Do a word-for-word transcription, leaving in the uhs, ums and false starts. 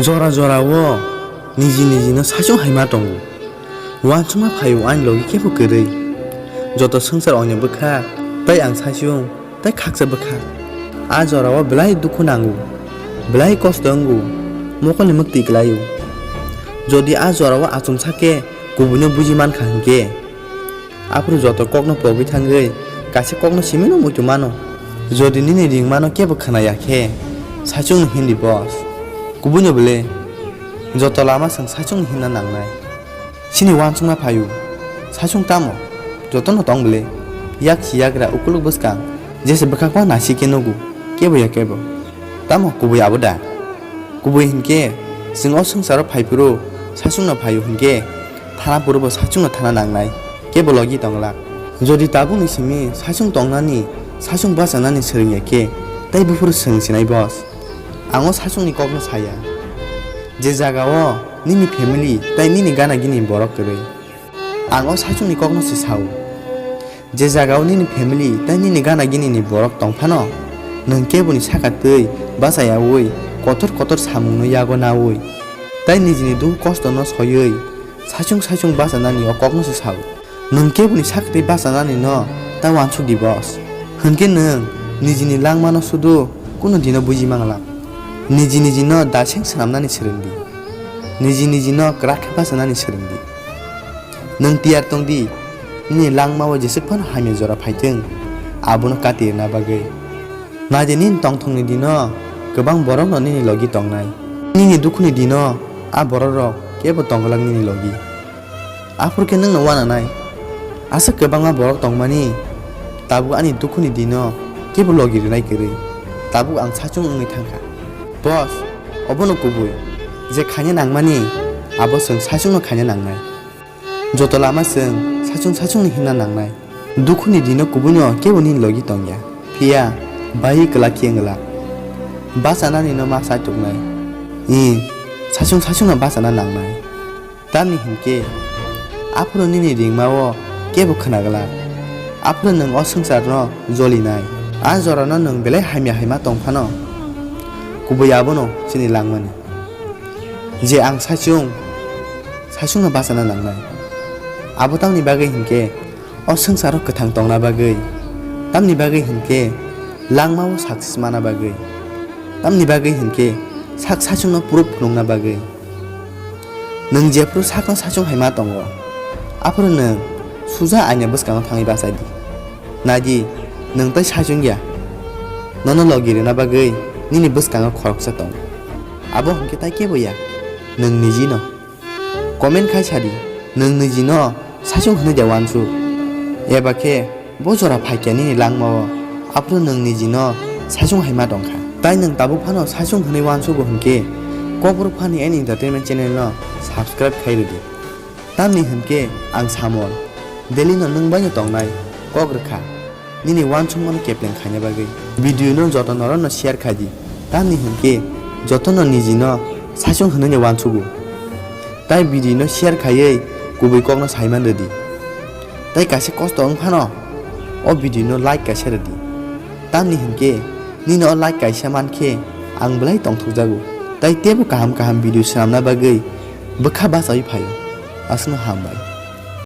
Jora jora o niji niji no saichung hai ma tongo. Uansukma phaio ani logi kebo kwrwi. Joto swngchar oinw bwkha, tei ang saichung, tei khaksa bwkha. A jora o belai dukhu nango, belai kosto wngo, mokol ni mwktwi kwlaio. Jodi a jora o achomsa khe kubui no buji mankha hinkhe, aphuru joto kokno pogwi thangwi kaisa kokno simi no muitu mano. Jodi nini ringmano kebo khwnaya khe, saichung no hindi boss. Kubui no bwle, joto lama chwng saichung no hinna nangnai. Chini uansukma phaio, saichung tamo, joto no tong bwle, yak si yagra ukuluk bwskang, jesa bwkhak ma nasi khe nugo, kebo ya kebo. Tamo kubui abo da? Kubui hinkhe, chwng o swngcharo phaiphuru saichung no phaio hinkhe, thana phuru bo saichung no thana nangnai, kebo logi tongla. Jodi tabukni simi saichung tongnani, saichung bachanani swrwngya khe, tei buphuru swng sinai boss. Ang o saichungni kokno saya. Je jaga o nini family tei nini gana gini borok kwrwi. Ang o saichungni kokno se sao. Je jaga o nini family tei nini gana gini ni borok tong phano, nwng keboni saka twi bachayaui kotor kotor samungno yago naui tei nijini dukhu kostono soiwi saichung saichung bachanani o kokno se sao. Nwng keboni sakti bachanani no ta uansuk di boss. Hinkhe nwng nijini langmano sudu kunu dino buji mangla. Niji nijino daseng swnamnani swrwng di. Niji nijino kwrak khe bachanani swrwng di. Nwng tiyar tong di, nini langmao jeswk phano hamya jora phaithwng, abono kati rwna bagwi. Naidi nini tongthokni dino kwbang borokno nini logi tongnai. Nini dukhuni dino a borokrok kebo tongglak nini logi. Aphuru khe nwngno uananai. Aswk kwbangma borok tongmani, tabuk ani dukhuni dino kebo logi rwnai kwrwi. Tabuk ang saichung wngwi thangkha. Boss, obono kubui. Je khaina nangmani, abo chwng saichungno khaina nangnai. Joto lama chwng saichung saichungno himna nangnai. Dukhuni dino kubuino kebo nini logi tongya. Phiya, bai kwlak khe wngla. Bachananino ma chaituknai. Ih, saichung saichungno bachana nangnai. Tamni hinkhe, aphuru nini ringmao kebo khwnaglak. Aphuru nwng o swngcharno jolinai. A jorano nwng belai hamya hai ma tong phano, kubui abono chini langmani. Je ang saichung, saichungno bachana nangnai. Abo tamni bagwi hinkhe, o swngcharo kwthang tongna bagwi. Tamni bagwi hinkhe, langmao success mana bagwi. Tamni bagwi hinkhe, sak saichungno proof phunukna bagwi. Nwng jephuru sakno saichung hai ma tongo, aphuru nwng suja aina bwskango thangwi bachai di. Nai di, nwng tai saichung ya. Nono logi rwna bagwi nini bwskango khoroksa tongo. Abo hwnkhe tai kebo ya, nwng nijino. Comment khai sa di, nwng nijino saichung hwnwi de uansuk? Eba khe bo jora phaikya nini langmao, aphuru nwng nijino saichung hai ma tongkha. Tai nwng tabuk phano saichung hwnwi uansugo hwnkhe, Kokborok Funny and Entertainment channel no subscribe khai rwdi. Tamni hwnkhe ang samor, daily no nwng bai no tongnai kok rwkha. Nini uansukmano kepleng khaina bagwi video no joto norokno share khai di. Tamni hwnkhe jotono nijino saichung hwnwi uansugo. Tai video no share khaiwi kubui kokno saiman rwdi. Tai kaisa kosto wng phano o video no like kaisa rwdi. Tamni hwnkhe nini o like kaisa mankhe ang belai tongthokjago. Tai teibo kaham kaham video swnamna bagwi bwkha bachawi phaio. Aswkno hambai.